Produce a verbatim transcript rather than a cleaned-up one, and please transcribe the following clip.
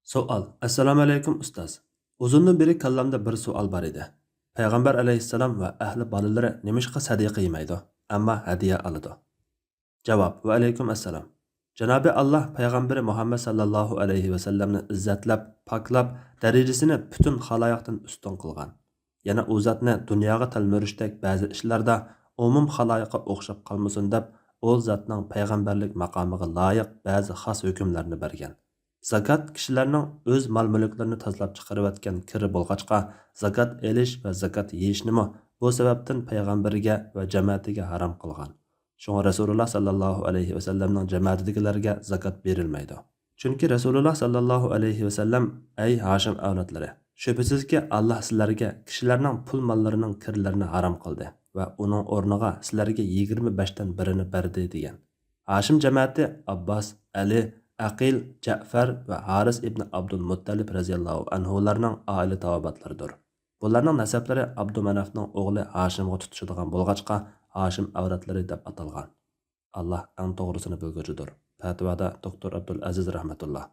سوئال. ئەسسالامۇ ئەلەيكۇم ئۇستاز. ئۇزۇندىن بېرى كاللامدا بىر سوئال بار ئىدى. پەيغەمبەر ئەلەيھىسسالام ۋە ئەھلى بالىلىرى نېمىشقا سەدىقە يېمەيدۇ، ئەمما ھەدىيە ئالىدۇ؟ جاۋاب. ۋەئەلەيكۇم ئەسسالام. جانابى ئاللا پەيغەمبىرى مۇھەممەد ساللاللاھۇ ئەلەيھى ۋەسەللەمنى ئىززەتلەپ، پاكلاپ، دەرىجىسىنى پۈتۈن خالايىقتىن ئۈستۈن قىلغان. يەنە ئۇ زاتنى دۇنياغا تەلمۈرۈشتەك بەزى ئىشلاردا ئومۇم خالايىققا ئوخشاپ قالمىسۇن دەپ، ئۇ زاتنىڭ پەيغەمبەرلىك ماقامىغا لايىق بەزى خاس ھۆكۈملەرنى بەرگەن. زاكات كىشىلەرنىڭ ئۆز مال-مۈلۈكلىرىنى تازىلاپ چىقىرىۋەتكەن كىرى بولغاچقا، زاكات ئېلىش ۋە زاكات يېيىشنىمۇ بۇ سەۋەبتىن پەيغەمبىرگە ۋە جەمەتىگە ھارام قىلغان. شۇڭا رەسۇلۇللا ساللاللاھۇ ئەلەيھى ۋەسەللەمنىڭ جەمەتىدىكىلەرگە زاكات بېرىلمەيدۇ. چۈنكى رەسۇلۇللا ساللاللاھۇ ئەلەيھى ۋەسەللەم، ئەي ھاشىم ئەۋلادلىرى، شۈبھىسىزكى، ئاللا سىلەرگە كىشىلەرنىڭ پۇل ماللىرىنىڭ كىرلىرىنى ھارام قىلدى ۋە ئۇنىڭ ئورنىغا سىلەرگە يىگىرمە بەشتىن بىرىنى بەردى، دېگەن. ھاشىم جەمەتى ئابباس، ئەلى، ئەقىل، جەئفەر ۋە ھارىس ئىبنى ئابدۇلمۇتتەلىپ رەزىياللاھۇ ئەنھۇلارنىڭ ئائىلە تاۋابىئاتلىرىدۇر. بۇلارنىڭ نەسەبلىرى ئابدۇمەنافنىڭ ئوغلى ھاشىمغا تۇتىشىدىغان بولغاچقا، ھاشىم ئەۋلادلىرى دەپ ئاتالغان. ئاللا ئەڭ توغرىسىنى بىلگۈچىدۇر. پەتىۋادا دوكتور ئابدۇلئەزىز رەھمەتۇللا.